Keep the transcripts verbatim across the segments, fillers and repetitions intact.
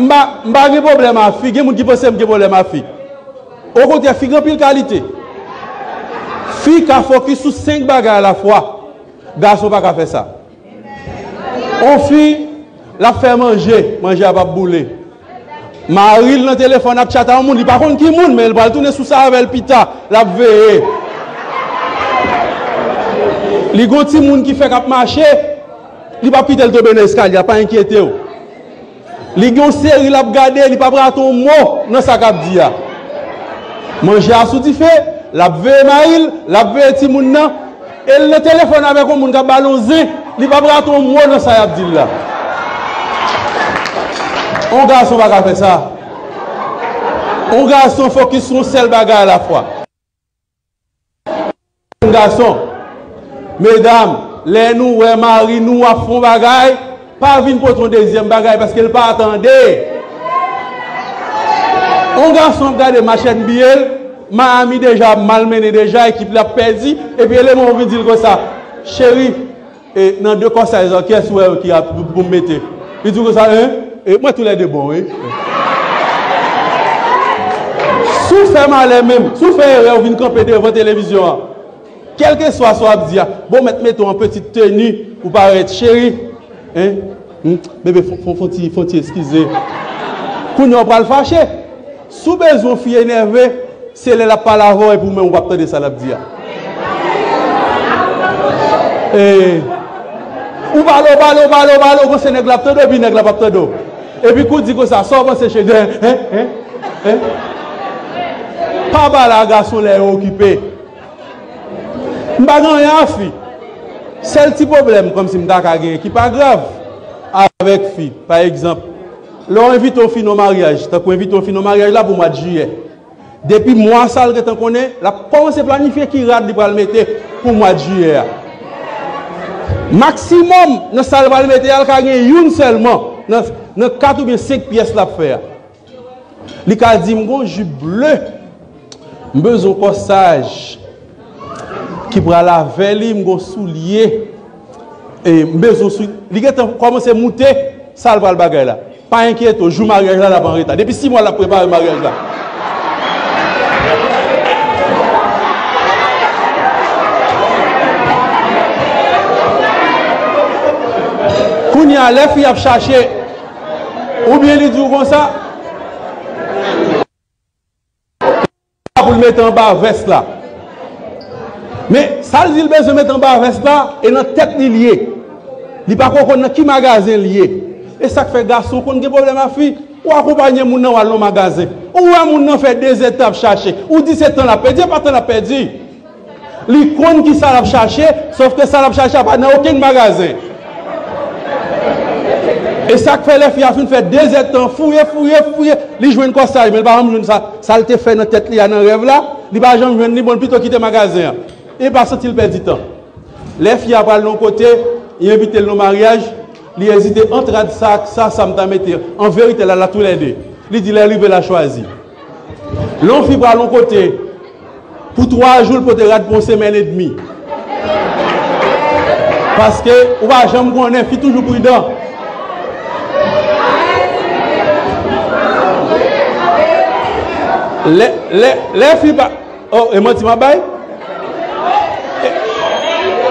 M pa, m pa gen pwoblèm a fi. Gen moun ki panse m gen pwoblèm a fi. Okontrè, fi gen anpil kalite. Fi ka fokis sou senk bagay alafwa. Gason pa ka fè sa. On fi, l ap fè manje, manje a p ap boule. Mari l nan telefòn ap tchat a yon moun, li pa konn ki moun, men l pral tounen sou sa avè l pita, l ap veye. Li gon timoun ki fèk ap mache, li p ap kite l tonbe nan eskalye a, pa enkyete w. Li gen yon seri l ap gade, li p ap rate yon mo nan sa k ap di a. Manje a sou dife, l ap veye mari l, l ap veye timoun nan, e l nan telefòn avèk yon moun k ap ba l yon zen, li p ap rate yon mo nan sa y ap di l la. On gason pa ka fè sa. On gason fokis sou yon sèl bagay alafwa. Gason, medam, lè nou wè mari nou ap fè yon bagay, pa vin pote yon dezyèm bagay paske l pa tande. On gason ap gade match N B A, Miami deja ap malmennen deja, ekip li ap pèdi, epi eleman ou vin di l konsa, cheri, e nan de Corsage an, kiyès ou wè ki ap pou m mete? Li di w konsa, en? E mwen toulède bon, wi. Si w fè malè menm, si w fè erè, w vin kanpe devan televizyon an, kèlkeswa sa w ap di a, bon, mèt mete w an petit teni pou parèt cheri, en? Hmm? Bebe, fon, fon, fon ti, fon ti eskize. Kounye a w pral fache. Si w bezwen yon fi enève, se lè l ap pale avè w epi w menm ou p ap tande sa l ap di a. E, ou pale, ou pale, ou pale, ou pale, ou panse nèg la ap tande w, epi nèg la p ap tande w. Epi kou di konsa, sa w panse chede, en, en, en? Pa pale a gason lè yo okipe. M pa gen anyen a fi. Sèl ti pwoblèm kòmsi m ta ka genyen ki pa grav avèk fi, pa egzanp, lè w envite yon fi nan maryaj, tankou envite yon fi nan maryaj la pou mwa d jiyè. Depi mwa sa l gentan konnen, l ap kòmanse planifye ki rad li pral mete pou mwa d jiyè a. Maksimòm nan sa l pral mete a, l ka gen youn sèlman nan, nan kat oubyen senk pyès l ap fè a. Li ka di, "M gon jip ble, m bezwen kòsaj ki pral avè li, m gon soulye, e m bezwen sou." Li gentan kòmanse moute sa l pral bagay la. Pa enkyete w, jou maryaj la, l ap anreta. Depi sis mwa, l ap prepare maryaj la. Kounye a, lè fi ap chache, oubyen li di w konsa, pou l mete anba vès la. Men, sa l di l bezwen mete anba vès la, e nan tèt li l ye. Li pa ko konn nan ki magazen l ye. E sa k fè gason konn gen pwoblèm a fi. Ou akonpaye moun nan, w al nan magazen. Ou wè moun nan fè de zèdtan ap chache. Ou di se tan l ap pèdi, e pa tan l ap pèdi. Li konn ki sa l ap chache, sòf ke sa l ap chache a pa nan okenn magazen. E sa k fè lè fi a fin fè de zèdtan fouye, fouye, fouye, li jwenn kòsaj, men li pa janm jwenn sa, sa l te fè nan tèt li a nan rèv la, li pa janm jwenn li, bon, l pito kite magazen an. E pa santi l pèdi tan. Lè fi a pral nan yon kote, li envite l nan maryaj, li ezite ant rad sa ak sa, sa m ta mete. An verite, l al la toulède. Li di lè l rive l a chwazi. Lè yon fi pral yon kote, pou twa jou, l pote rad pou yon semèn edmi. Paske ou pa janm konnen, fi toujou pridan. Lè, lè, lè fi pa, oh, e manti m ap bay?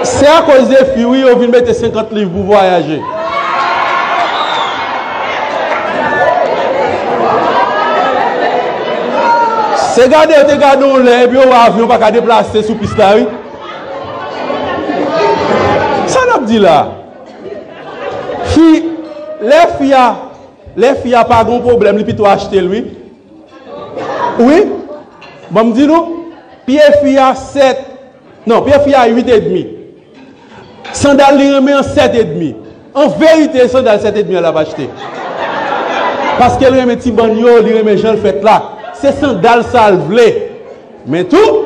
Se akoz de fi, wi, yo vin mete senkant liv pou vwayaje. Se gade yo te gade yon lè, epi yo wè avyon pa ka deplase sou pis la, wi. Sa n ap di la? Fi, lè fi a, lè fi a pa gon pwoblèm, li pito achte l, wi. Wi. Ban m di nou, pye fi a sèt, non, pye fi a uit edmi. Sandal li renmen an sèt edmi. An verite, e sandal sèt edmi an l ap achte. Paske l renmen ti bann yo, li renmen jan l fèt la. Se sandal sa l vle. Men tou,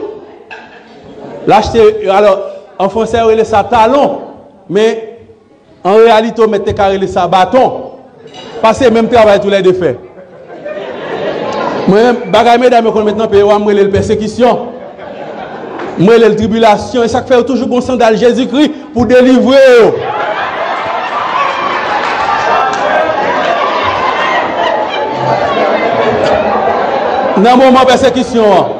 l achte, alò, an fransè, yo rele sa talon. Men, an reyalite, w mèt te ka rele sa baton. Paske menm travay toulède fè. Mwen menm, bagay medam yo konn met nan pye yo a, m rele l pèsekisyon. M rele l tribilasyon. E sa k fè yo toujou gon sandal Jezikri pou delivre yo. Nan moman pèsekisyon an,